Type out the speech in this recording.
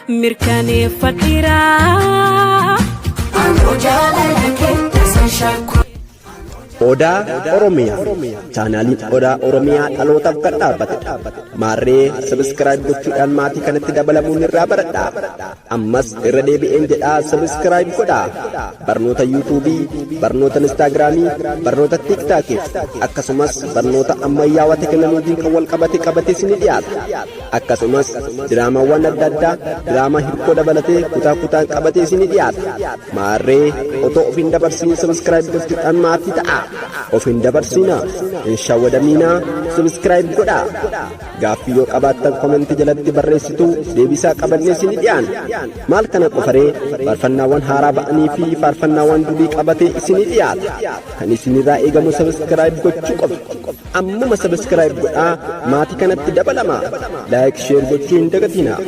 Mirkaneeffadheera. Anoo jaalala kee tasan shakku. Odaa Oromiyaa. Chaanaaliin Odaa Oromiyaa dhalootaaf kan dhaabbatedha. Maarree subscribe gochuudhaan maatii kanatti dabalamuun irraa baradhaa. Ammas irra deebi'een jedhaa subscribe godhaa. Barnoota yuutuubii, barnoota instaagiraamii, barnoota tiiktaakiif akkasumas barnoota ammayyaawaa teekinooloojiin kan wal qabate qabatee isinii dhiyaata. Akkasumas diraamaawwan adda addaa diraamaa hirkoo dabalatee kutaa kutaan qabatee isinii dhiyaata. Maarree otoo of hin dabarsiin subscribe gochuudhaan maatii ta'aa. Of hin dabarsiinaa, hin shawwadamiinaa, subscribe godhaa. Gaaffii yoo qabaattan komentii jalatti barreessituu deebisaa qabannee isinii dhiyaana. Maal kana qofaree faarfannaawwan haaraa ba'anii fi faarfannaawwan durii qabatee isinii dhiyaata. Kan isinirraa eegamu subscribe gochuu qofa. Ammuma subscribe godhaa maatii kanatti dabalamaa. Like share gochuu hin dagatinaa.